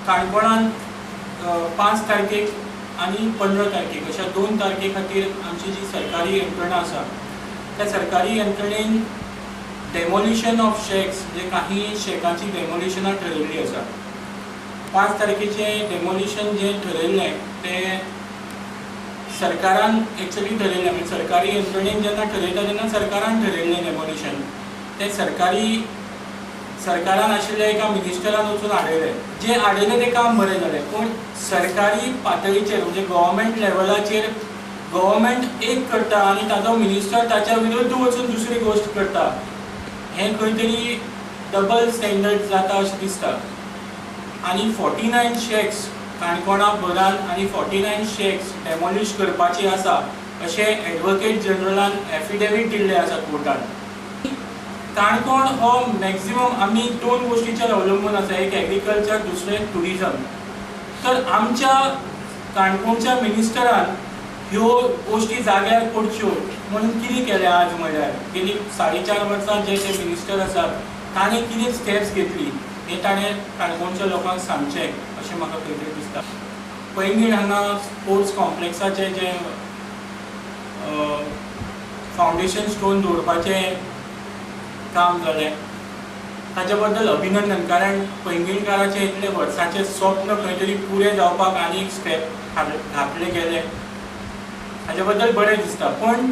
काणकोणान 5 तारखेक आनी 15 तारखेक अशा 2 तारखे खातीर आमची जी सरकारी यंत्रणा आसा त्या सरकारी यंत्रणेन डेमोलिशन ऑफ शॅक्स म्हणजे काही शॅकांची डेमोलिशनां ठरयल्ली आसा. 5 तारखेचें डेमोलिशन जें ठरयल्लें तें सरकारान एक्चुअली ठरयल्लें, म्हणजे सरकारी यंत्रणेन जेन्ना ठरयता तेन्ना सरकारान ठरयल्लें डेमोलिशन तें सरकारान आशिल्ल्या एका मिनिस्टरान वचून आडयलें. जें आडयलें तें काम बरें जालें, पूण सरकारी पातळीचेर म्हणजे गव्हर्मेंट लेवलाचेर गव्हर्मेंट एक करता आनी ताजो मिनिस्टर ताच्या विरुद्ध वचून दुसरी गोश्ट करता, हें खंय तरी डबल स्टँडर्ड जाता अशें दिसता. आनी 49 शॅक्स काणकोणा भरान आनी 49 शॅक्स डेमोलिश करपाची आसा अशें एडवोकेट जनरलान एफिडेवीट दिल्लें आसा कोर्टान. काणकोण हो मॅक्झिमम आमी 2 गोश्टीचेर अवलंबून आसा, एक एग्रीकल्चर, दुसरें ट्युरिजम. तर आमच्या काणकोणच्या मिनिस्टरान ह्यो गोश्टी जाग्यार पडच्यो म्हणून कितें केलें आज म्हळ्यार गेली 4.5 वर्सां जे ते मिनिस्टर आसात ताणें कितें स्टेप्स घेतली हें ताणें काणकोणच्या लोकांक सांगचें अशें म्हाका खंय तरी दिसता. पैंगीण हांगा स्पोर्ट्स कॉम्प्लेक्साचें जें फावंडेशन स्टोन दवरपाचें काम जालें ताचे बद्दल अभिनंदन, कारण पैंगीणकाराचें इतले वर्सांचें स्वप्न खंय तरी पुरें जावपाक आनी एक स्टेप घातले गेले हाजे बद्दल बरें दिसता. पूण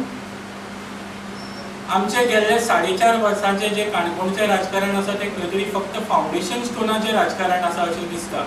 आमचे गेल्ले 4.5 वर्सांचें जें काणकोणचें राजकारण आसा तें खंय तरी फक्त फावंडेशन स्टोनाचें राजकारण आसा अशें दिसता.